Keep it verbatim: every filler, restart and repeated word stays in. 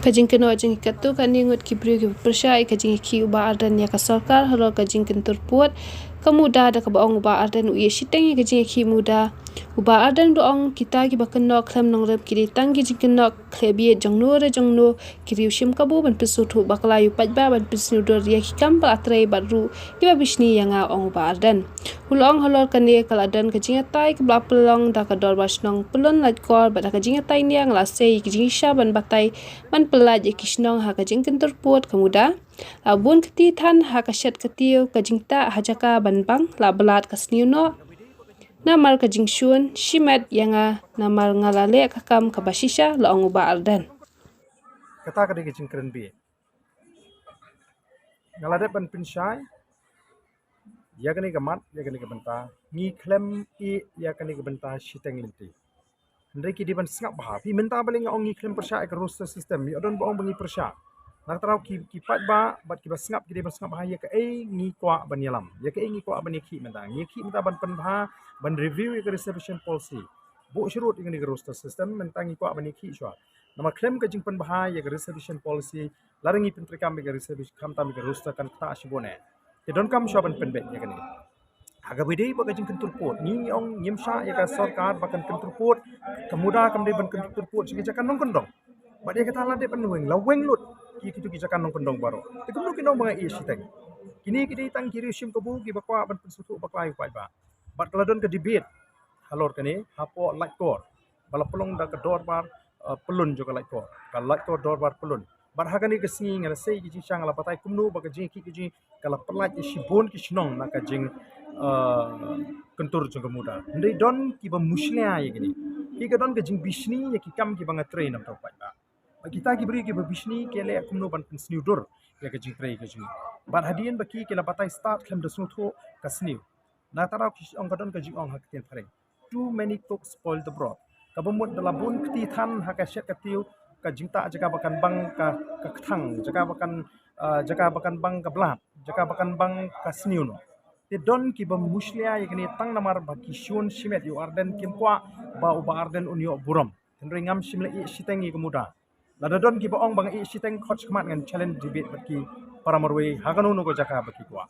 Ka jingkynnoh jingkatto katne ngut ki briew kiba pyrshah ïa ka jingïakhih u Bah Ardent ïa ka sorkar halor ka jingkyntur pud ka MUDA, da kaba ong u Bah Ardent u ïeh shiteng ïa ka jingïakhih MUDA. U Bah Ardent u ong kita kiba kynnoh khlem nongrim ki dei tang ki jingkynnoh khlem bieit jong no re jong no, ki riew shim kabu ban pynsngewthuh bakla ïa u paidbah ban pynsngewdur ïa ki kam ba la trei bad ruh kiba bishni ïa nga, ong u Bah Ardent. U la ong halor kane ka la don ka jingïatai kaba la pynlong da ka Dorbar Shnong Pyllun Laitkor, bad ha ka jingïatai nia nga la sei ïa ka jingshisha ban batai ban pyllait ïa ki shnong ha ka jingkyntur pud ka MUDA. La bun kti than ha ka shet ka tiew ka jingtah ha jaka ban bang la byllad ka sniew noh namar ka jingshun shimet ïa nga namar nga la leh ka kam kaba shisha, la ong u Bah Ardent. Kata ka dei ka jingkren bieit. Nga la dep ban pynshai ïa kane ka mat, ïa kane ka bynta, ngi khlem ïeh ïa kane ka bynta shiteng lynti. Hynrei ki dei ban sngap bha. Phi mynta balei nga ong ngi khlem pyrshah ïa ka roster system, ïoh don ba ong ba ngi pyrshah. Na ka daw ki, ki paidbah bad kiba sngap ki dei ban sngap bha ïa kaei ngi kwah ban ïalam, ïa kaei ngi kwah ban ïakhih mynta. Ngi ïakhih mynta ban pynbha, ban review ïa ka reservation policy. Buh shuh ruh ïa kane ka roster system, mynta ngi kwah ban ïakhih shuwa. Namar khlem ka jingpynbha ïa ka reservation policy, lada ngi pyntreikam ïa ka reservation, khamtam ïa ka roster, kan ktah shibun eh. Te donkam shuwa ban pynbeit ïa kane. Ha kaba ïadei bad ka jingkyntur pud, ngi, ngi ong ngim shah ïa ka sorkar ba kan kyntur pud, ka MUDA kam dei ban kyntur pud sha ki jaka nongkyndong. Bad ïa kata la dep ban weng, la weng lut ki, kito ki jaka nongkyndong baroh. Te kumno ki ong ba nga ïeh shiteng? Kine ki dei tang ki riew shim kabu kiba kwah ban pynsngewthuh bakla ïa u paidbah. Bad ka la don ka debate halor kane hapoh Laitkor, ba la pynlong da ka Dorbar, eh, Pyllun jong ka Laitkor, ka Laitkor Dorbar Pyllun. Bad ha kane ka sngi nga la sei ki jingshisha, nga la batai kumno ba ka jingïakhih ka jong ngi ka la pyllait ïa shibun ki shnong na ka jing, eh, kyntur jong ka MUDA. Hynrei don kiba mushlia ïa kine. Ki, ka don ka jingbishni ïa ki kam kiba nga trei namar u paidbah. Bad kita ki briew kiba bishni ki leh kumno ban pynsniewdur ïa ka jingtrei ka jong ngi. Bad hadien ba ki, ki la batai stad khlem da sngewthuh ka sniew. Na ka daw ki ong, ka don ka jingong ha ka ktien phareng, too many cooks spoil the broth. Kaba mut da la bun kti than ha ka shet ka tiew ka jingtah jaka ba kan bang ka, ka kthang, jaka ba kan, ah, jaka ba kan bang ka blad, jaka ba kan bang ka sniew noh. Te don kiba mushlia ïa kine tang namar ba ki shun shimet ïa u Ardent, kim kwah ba u Bah Ardent un ïoh burom. Hynrei ngam shym la ïeh shiteng ïa ka MUDA. Lada don kiba ong ba nga ïeh shiteng, khot shakhmat ngan challenge debate bad ki para marwei ha kano kano ka jaka ba ki kwah.